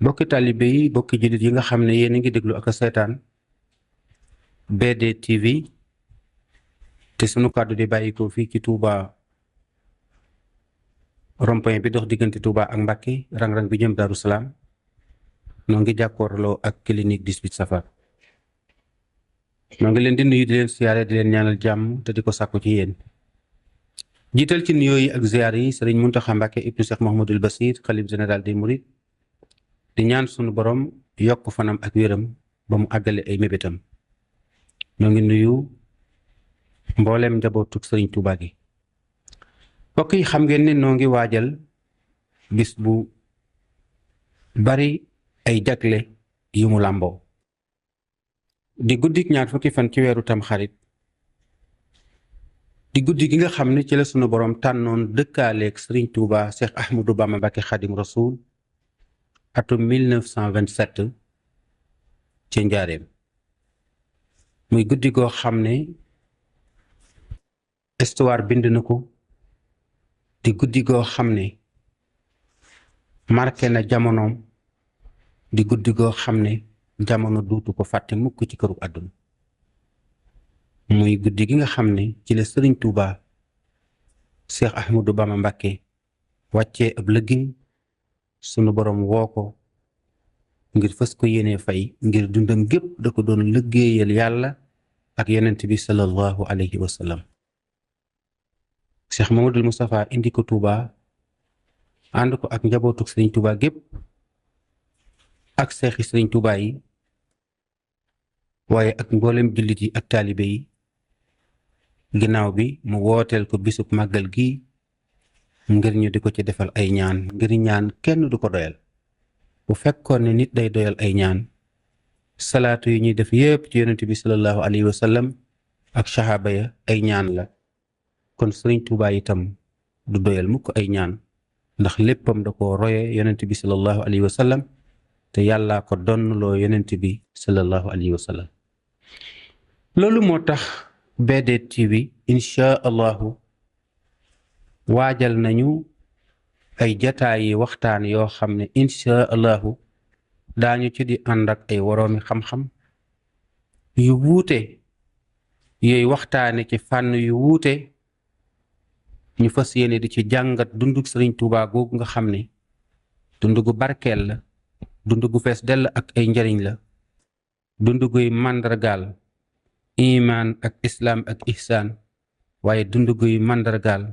bokki taalibe yi bokki jullit yi nga xam ne yéen a ngi déglu ak a seetaan BD TV te sunu kàddu di bàyyikoo fii ci Touba rond-point bi dox diggante Touba ak Mbacké rang-rang bi jëm Darou Salaam noo ngi jàkkoorloo ak clinique 18 Safar noo ngi leen di nuyu di leen siyaare di leen ñaanal jàmm te di ko sàkku ci yéen jiital ci nuyoo yi ak ziyaar yi Sëriñ Muntaxa Mbacké ibnu Cheikh Mouhamadoul Bassir xalif général des Mourides di ñaan sunu borom yokk fanam ak wéram ba mu àggale ay mébétam ñoo ngi nuyu mbooleem njabootu Sëriñ Tuubaa gi mbokk yi xam ngeen ne noo ngi waajal bis bu bari ay jagle yu mu làmboo di guddik ñaar fukki fan ci weeru Tamxarit di guddi gi nga xam ne ci la sunu borom tànnoon dëkkaaleeg Sëriñ Tuubaa Cheikh Ahmadou Bamba Mbacké Xadim Rasoul atum 1927 ci njaareem muy guddi goo xam ne histoire bind na ko di guddi goo xam ne marqué na jamonoom di guddi goo xam ne jamono duutu ko fàtte mukk ci këru àdduna muy guddi gi nga xam ne ci la Sëriñ Tuubaa Cheikh Ahmadou Bamba Mbacké wàccee ab liggéey sunu borom woo ko ngir fës ko yéene fay ngir dundam gépp da ko doon liggéeyal yàlla ak yonent bi sallallahu alayhi wa sallam Cheikh Mamadou Moustapha indi ko Touba ànd ko ak njabootuk Sëriñ Touba gépp ak seexi Sëriñ Touba yi waaye ak mboolem jullit yi ak taalibe yi ginnaaw bi mu wooteel ko bisub màggal gi ngir ñu di ko ci defal ay ñaan ngir ñaan kenn du ko doyal bu fekkoon ne nit day doyal ay ñaan salaatu yi ñuy def yépp ci yonent bi sallallahu alayhi wa sallam ak saxaaba ya ay ñaan la kon Sëriñ Tuubaa itam du doyal mukk ay ñaan ndax léppam da ko roye yonent bi sallallahu alayhi wa sallam te yàllaa ko donnloo yonent bi sallallahu alayhi wa sallam loolu moo tax BD TV insha allahu waajal nañu ay jataayi waxtaan yoo xam ne insha allahu daañu ci di ànd ak ay woroomi xam-xam yu wuute yooyu waxtaane ci fànn yu wuute ñu fas yéene di ci jàngat dundug Sëriñ Tuubaa googu nga xam ne dund gu barkeel la dund gu fees dell ak ay njariñ la dund guy màndargaal imaan ak islaam ak ihsaan waaye dund guy màndargaal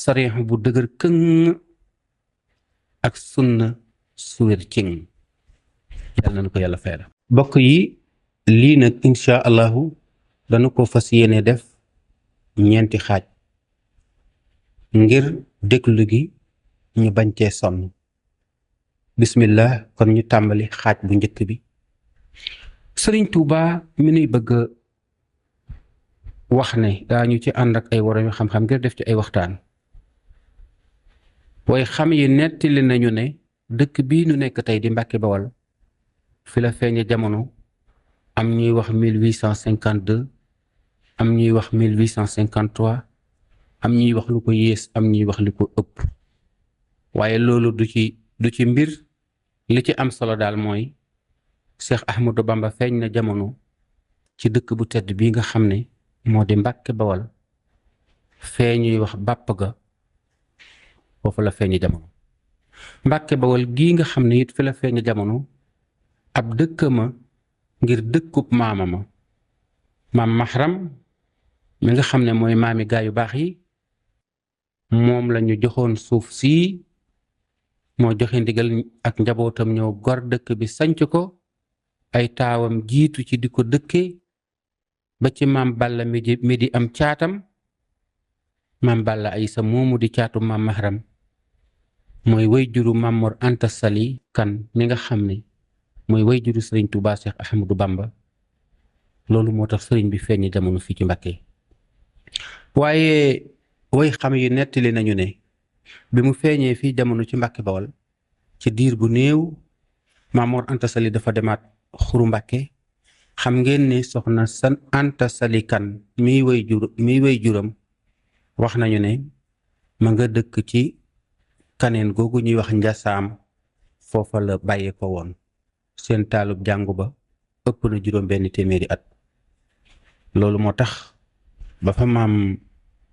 sariix bu dëgër këng ak sunna su wér cing yàlla nañu ko yàlla feera bokk yi lii nag insha allahu dana ko fas yéene def ñeenti xaaj ngir déglu gi ñu bañ cee sonn bismillah kon ñu tàmbali xaaj bu njëkk bi Sëriñ Tuubaa mi nuy bëgg wax ne daañu ci ànd ak ay woroomi xam-xam ngir def ci ay waxtaan waaye xam yi nettali nañu ne dëkk bii nu nekk tey di Mbàkke Bawal fi la feeñe jamono am ñuy wax 1852 am ñuy wax 1853 am ñuy wax lu ko yées am ñuy wax lu ko ëpp waaye loolu du ci mbir li ci am solo daal mooy Cheikh Ahmadou Bamba feeñ na jamono ci dëkk bu tedd bii nga xam ne moo di Mbàkke Bawal fee ñuy wax bàpp ga foofu la feeñe jamono Mbàkke Bawal gii nga xam ne it fi la feeñe jamono ab dëkkama ngir dëkkub maamama maam Mahram mi nga xam ne mooy maami gaa yu baax yi moom lañu joxoon suuf sii moo joxe ndigal ak njabootam ñëw gor dëkk bi sanc ko ay taawam jiitu ci di ko dëkke ba ci maam Balla mi di am caatam maam Balla Aysa moomu di caatu maam Mahram mooy way juru Maam Mor Anta Sali kan mi nga xam ne mooy way juru Sëriñ Tuubaa Cheikh Ahmadou Bamba loolu moo tax sëriñ bi feeñ jamono fii ci Mbàkke waaye way xam yi nettali nañu ne bi mu feeñee fii jamono ci Mbàkke Bawal ci diir bu néew Maam Mor Anta Sali dafa demaat xuru Mbàkke xam ngeen ne soxna san Anta Sali kan miy way juram wax nañu ne ma nga dëkk ci kaneen googu ñuy wax njasaam foofa la bàyyee ko woon seen taalub jàngu ba ëpp na juróom benn téeméeri at loolu moo tax ba fa maam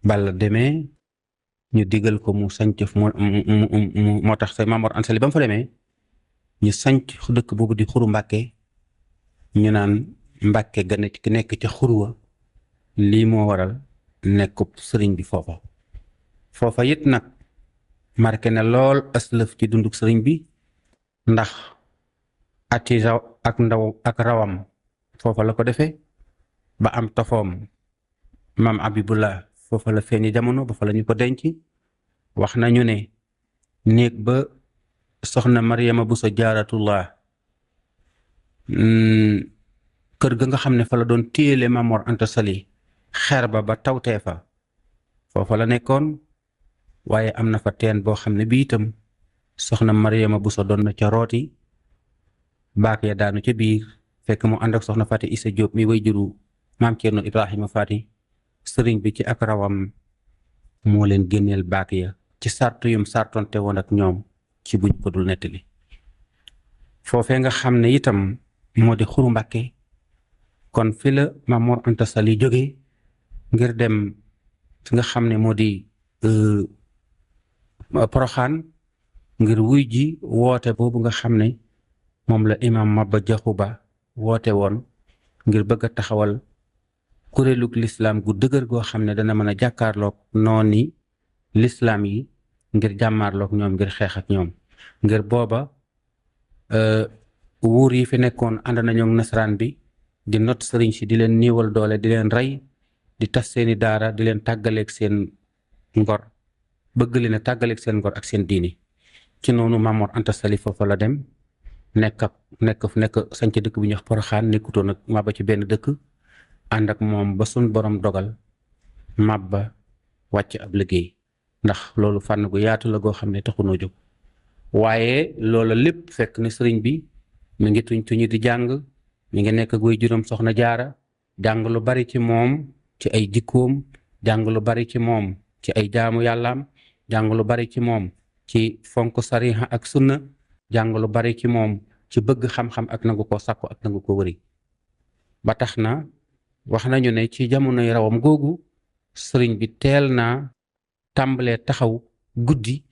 Balla demee ñu digal ko mu sanc moo tax say Maam Mor Anta Sali ba mu fa demee ñu sanc dëkk boobu di xuru Mbàkke ñu naan Mbàkke ga nekk ca xurwa lii moo waral nekkub sëriñ bi foofa it nag marqué na lool aslëf ci dunduk sëriñ bi ndax ati raw ak ndaw ak rawam foofa la ko defee ba am tofoom maam Abibullah foofa la feeñi jamono ba fa la ñu ko denc wax nañu ne néeg ba soxna Mariama Buso Jaaratullah kër ga nga xam ne fa la doon téele Maam Mor Anta Sali xeer ba tawtee fa foofa la nekkoon waaye am na fa teen boo xam ne bi itam soxna Mariama Buso doon na ca rooti baak ya daanu ca biir fekk mu ànd ak soxna Faati Isa Jóob mi way juru maam Ceerno Ibrahima Faati sëriñ bi ci ak rawam moo leen génneel baak ya ci sartu yum sartonte woon ak ñoom ci buñ ko dul nettali foofee nga xam ne itam moo di xuru Mbàkke kon fi la Maam Mor Anta Sali jóge ngir dem fi nga xam ne moo di Poroxaan ngir wuy ji woote boobu nga xam ne moom la imam Maba Jaxu Ba woote woon ngir bëgg a taxawal kuréelug lislaam gu dëgër goo xam ne dana mën a jàkkaarloog nooni lislaam yi ngir jàmmaarloog ñoom ngir xeex ak ñoom ngir booba wuur yi fi nekkoon ànd nañu ak nasaraan bi di not sëriñ si di leen niiwal doole di leen rey di tas seeni daara di leen tàggaleeg seen ngor bëgg leen a tàggaleeg seen ngor ak seen diini ci noonu Maam Mor Anta Sali foofa la dem nekk sanc dëkk bi ñuy wax Poroxaan nekkutoon ak Maba ci benn dëkk ànd ak moom ba suñ borom dogal Maba wàcc ab liggéey ndax loolu fànn gu yaatu la goo xam ne taxunoo jóg waaye loola lépp fekk ne sëriñ bi mi ngi tuñi di jàng mi ngi nekk guy juróom soxna jaara jàng lu bari ci moom ci ay jikkoom jàng lu bari ci moom ci ay jaamu yàllaam jàng lu bari ci moom ci fonk sariha ak sunna jàng lu bari ci moom ci bëgg xam-xam ak nangu ko sàkku ak nangu ko wëri ba tax na wax nañu ne ci jamonoy rawam googu sëriñ bi teel naa tàmbalee taxaw guddi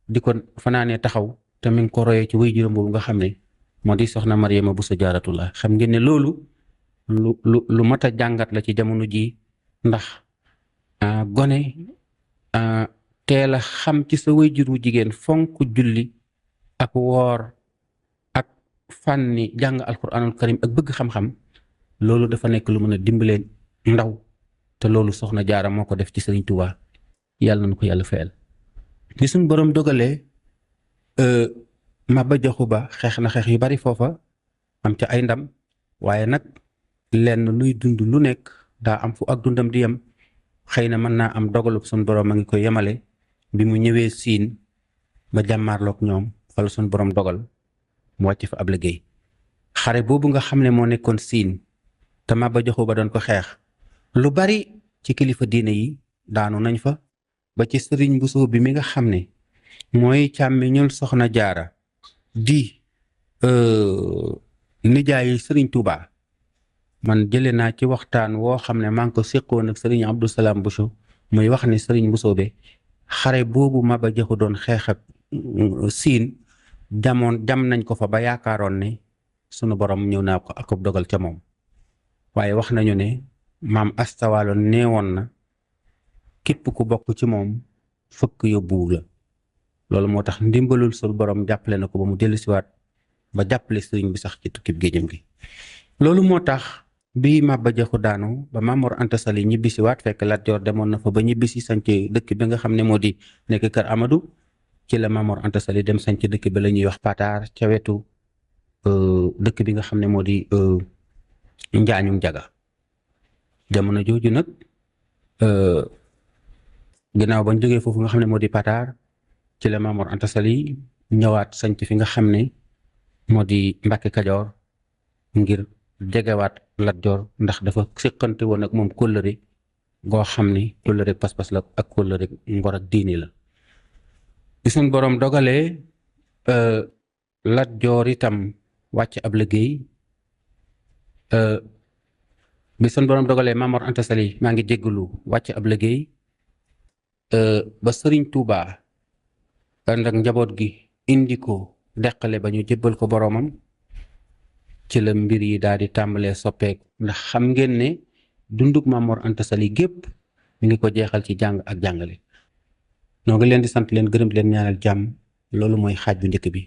di ko fanaanee taxaw te mi ngi ko royee ci way juróom boobu nga xam ne moo di soxna Mariama Buso Jaaratullah xam ngeen ne loolu lu mat a jàngat la ci jamono ji ndax gone teel a xam ci sa way juru jigéen fonk julli ak woor ak fànni jàng alquranul karim ak bëgg xam-xam loolu dafa nekk lu mën a dimbaleen ndaw te loolu soxna jaara moo ko def ci Sëriñ Tuubaa yàlla na ko yàlla fayal ni suñ borom dogalee Maba Jaxu Ba xeex na xeex yu bari foofa am ca ay ndam waaye nag lenn luy dund lu nekk daa am fu ak dundam di yem xëy na mën naa am dogalub suñ borom a ngi koy yemale bi mu ñëwee siin ba jàmmaarloog ñoom fala suñ borom dogal mu wàcc fa ab liggéey xare boobu nga xam ne moo nekkoon siin te Maba Jaxu Ba doon ko xeex lu bari ci kilifa diine yi daanu nañ fa ba ci sëriñ Bousso bi mi nga xam ne mooy càmmiñul soxna jaara di nijaayi sëriñ Touba man jële naa ci waxtaan woo xam ne maa ngi ko séqoon ak sëriñ Abdou Salam Bousso muy wax ne sëriñ Bousso be xare boobu Maba Jaxu doon xeex ak siin jam nañ ko fa ba yaakaaroon ne sunu borom ñëw naa ko ak dogal ca moom waaye wax nañu ne maam astawaalo neewoon na képp ku bokk ci moom fëkk yóbbuwu la loolu moo tax ndimbalul sul borom jàppale na ko ba mu dellusiwaat ba jàppale sëriñ bi sax ci tukkib géejam gi loolu moo tax bi Maba Jaxu daanu ba Maam Mor Anta Sali ñibbisiwaat fekk Lat Joor demoon na fa ba ñibbisi sanc dëkk bi nga xam ne moo di nekk kër Amadou ci la Maam Mor Anta Sali dem sanc dëkk bi la ñuy wax Pataar ca wetu dëkk bi nga xam ne moo di Njaañu Njaga jamono jooju nag ginnaaw bañ jógee foofu nga xam ne moo di Pataar ci la Maam Mor Anta Sali ñëwaat sanc fi nga xam ne moo di Mbàkke Kajoor ngir jegewaat Lat Joor ndax dafa séqante woon ak moom kóllëre goo xam ne kóllëre pas-pas la ak kóllëre ngor ak diini la bi suñ boroom dogalee Lat Joor itam wàcc ab liggéey bi suñ boroom dogalee Maam Mor Anta Sali maa ngi jéggalu wàcc ab liggéey ba Sëriñ Tuubaa ànd ak njaboot gi indi ko deqale ba ñu jébbal ko boroomam ci la mbir yi daal di tàmbalee soppeeku ndax xam ngeen ne dunduk Maam Mor Anta Sali gépp mi ngi ko jeexal ci jàng ak jàngale. noo ngi leen di sant leen gërëm leen ñaanal jàmm loolu mooy xaaj bu njëkk bi.